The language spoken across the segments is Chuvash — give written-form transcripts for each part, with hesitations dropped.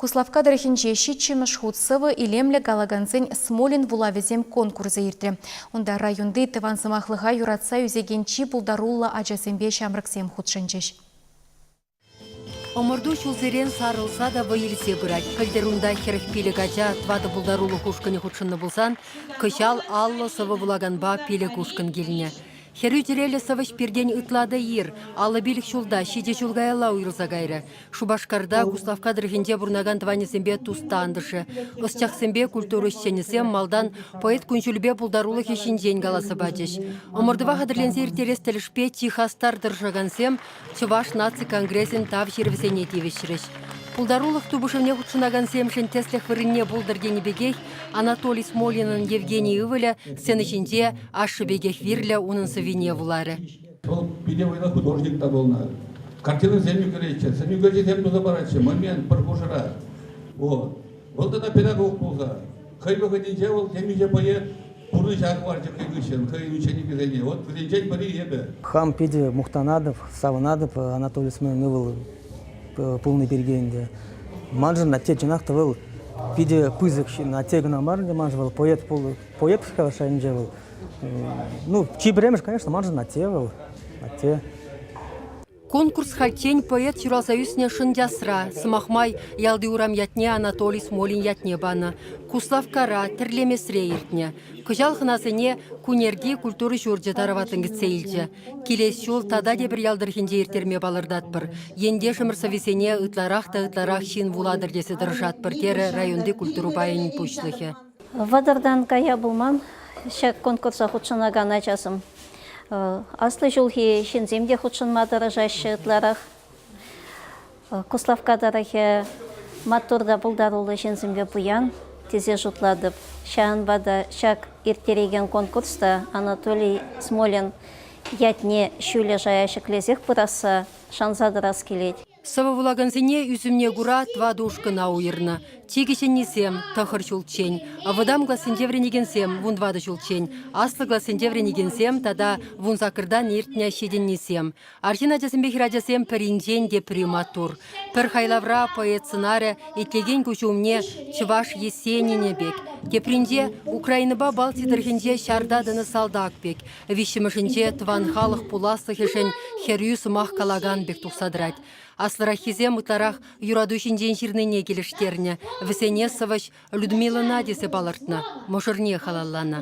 Куславкка тӑрӑхӗнче ҫиччӗмӗш хут сӑвӑ илемлӗ калакансен Смолин вулавӗсем конкурсӗ иртрӗ. Унта районти тӑван сӑмахлӑха юратса ӳсекен чи пултаруллӑ ачасемпе ҫамрӑксем хутшӑнчӗҫ. Ӑмӑрту ҫулсерен сарӑлса та вӑй илсе пырать. Пӗлтӗр унта 45 ача тӑватӑ пултарулӑх ушкӑнӗ хутшӑннӑ пулсан, кӑҫал 50 сӑвӑ вулаканпа пилӗк ушкӑн килнӗ. Хӗрӳ чӗреллӗ сӑвӑҫ пиртен ытла та ир, 55 ҫулта ҫичӗ ҫул каялла уйрӑлса кайрӗ. Шупашкарта Куславкка тӑрӑхӗнче пурӑнакан тӑванӗсемпе тус-тантӑшӗ, ӑсчахсемпе культура ӗҫченӗсем малтан поэт кун-ҫулӗпе пултарулӑхӗ ҫинчен каласа пачӗҫ. Ӑмӑртӑва хатӗрленсе ирттерес тӗлӗшпе чи хастар тӑрӑшакансем Чӑваш наци конгресӗн тав ҫырӑвӗсене тивӗҫрӗҫ. Пултарулӑх тупӑшӑвне хутшӑнакансемшӗн тӗслӗх вырӑнне пултӑр тенӗ пекех Анатолий Смолинӑн Евгений ывӑлӗ сцена ҫинче ашшӗ пекех вирлӗ унӑн сӑввине вуларӗ. Вӑл питӗ вӑйлӑ художник та пулнӑ. Картинӑсем ӳкеретчӗ, сӑн ӳкерчӗсем туса паратчӗ, момент пӗр хушӑра. Вот. Вӑл тата педагог пулса. Хӑй вӑхӑтӗнче вӑл темиҫе поэт пурнӑҫа хӑварчӗ хӑй хыҫҫӑн, хӑйӗн ученикӗсене. Вот вӗсенчен пӗри эпӗ. Хам питӗ мухтанатӑп, савӑнатӑп Анатолий Смолин ывӑл пулнӑ пирки ӗнтӗ. Маншӑн атте чӑнах та вӑл питӗ пысӑк ҫын. Атте кӑна мар ӗнтӗ маншӑн вӑл поэт поэт шайӗнче вӑл. Ну, чи пӗрремӗш, конечно, маншӑн атте вӑл. Атте. Конкурс хальччен поэт ҫуралса ӳснӗ Шӑнчасра, сӑмах май, ялти урам ятне Анатолий Смолин ятне панӑ, Куславккара, Тӗрлемесре иртнӗ. Кӑҫал хӑнасене Кунерти культура ҫурчӗ тараватлӑн кӗтсе илчӗ. Килес ҫул тата тепӗр ял тӑрӑхӗнче ирттерме палӑртатпӑр. Ентешӗмӗр сӑввисене ытларах та ытларах ҫын вулатӑр тесе тӑрӑшатпӑр, терӗ районти культура пайӗн пуҫлӑхӗ. Вӑтӑртан кая пулман ҫак конкурса хутшӑнакан ачасем. Аслӑ ҫулхи ҫынсем те хутшӑнма тӑрӑшаҫҫӗ ытларах. Куславкка тӑрӑхӗ маттур та пултаруллӑ ҫынсемпе пуян тесе шутлатӑп. Ҫавӑнпа та ҫак ирттерекен конкурс та Анатолий Смолин ятне ҫӳллӗ шая ҫӗклесех пырасса шанса тӑрас килет. Сӑвӑ вулакансене ӳсӗмне кура тӑватӑ ушкӑна уйӑрнӑ. Чи кӗҫӗннисем тӑхӑр ҫулччен, вӑтам классенче вӗренекенсем вунтӑватӑ ҫулччен, аслӑ классенче вӗренекенсем тата вунсаккӑртан иртнӗ ҫитӗннисем. Арҫын ачасемпе хӗрачасем пӗринчен тепри маттур. Пӗр хайлавра поэт сӑнарӗ итлекен куҫ умне чӑваш Есенинӗ пек, тепринче Украинӑпа Балти тӑрӑхӗнче ҫарта тӑнӑ салтак пек, Виҫҫӗмӗшӗнче тӑван халӑх пуласлӑхӗшӗн хӗрӳ сӑмах калакан пек тухса тӑрать. Аслӑраххисем ытларах юрату ҫинчен ҫырнине килӗштернӗ, вӗсене сӑвӑҫ Людмилӑна тесе палӑртнӑ, мӑшӑрне халалланӑ.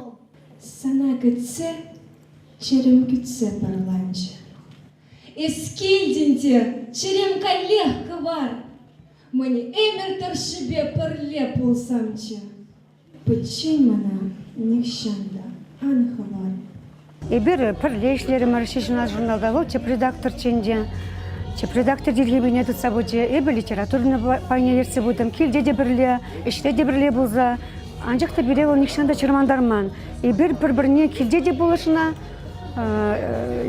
Сана кӗтсе, чӗрем кӳтсе пӑрланчӗ. Эс килтӗн те, чӗрем каллех кӑвар. Мӗн ӗмӗр тӑршшӗпе пӗрле пулсамччӗ. Пӗччен мана нихҫан та ан хӑвар. Эпир пӗрле ӗҫлерӗмӗр Ҫеҫ журналта. Вӑл тӗп редакторччӗ ӗнтӗ. Тӗп редактор тилхепине тытса пычӗ. Эпӗ литературный пайне ертсе пытӑм. Килте те пӗрле, ӗҫре те пӗрле пулса. Анчах та пире вӑл нихҫан та чӑрмантарман. Эпир пӗр-пӗрне килте те пулӑшнӑ,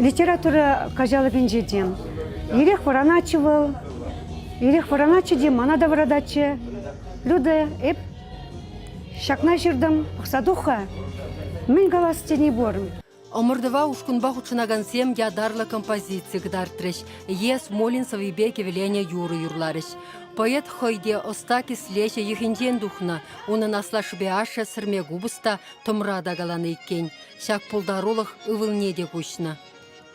литература каҫалӑкӗнче те. Ирех вӑранатчӗ вӑл. Ирех вӑранатчӗ те мана та вӑрататчӗ. Люда, эп Ҫакна ҫыртӑм, пӑхса тух-ха. Мӗн калас тени пур. Ӑмӑртӑва ушкӑнпа хутшӑнакансем ятарлӑ композици кӑтартрӗҫ е Смолин сӑввипе кӗвӗленӗ юрӑ юрларӗҫ. Поэт хӑй те ӑста кӗслеҫӗ йӑхӗнчен тухнӑ. Унӑн аслашшӗпе ашшӗ сӗрме купӑс та, тӑмра та каланӑ иккен. Ҫак пултарулӑх ывӑлне те куҫнӑ.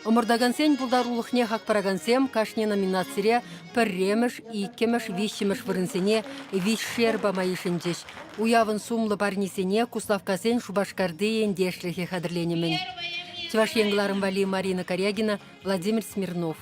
Ӑмӑртакансен пултарулӑхне хак паракансем кашни номинацире пӗрремӗш, иккӗмӗш, виҫҫӗмӗш вырӑнсене виҫшер пама йышӑнчӗҫ. Уявӑн сумлӑ парнисене Куславккасен Шупашкарти ентешлӗхӗ хатӗрленӗ-мӗн. Чӑваш Ен кӑларӑм валли Марина Карягина, Владимир Смирнов.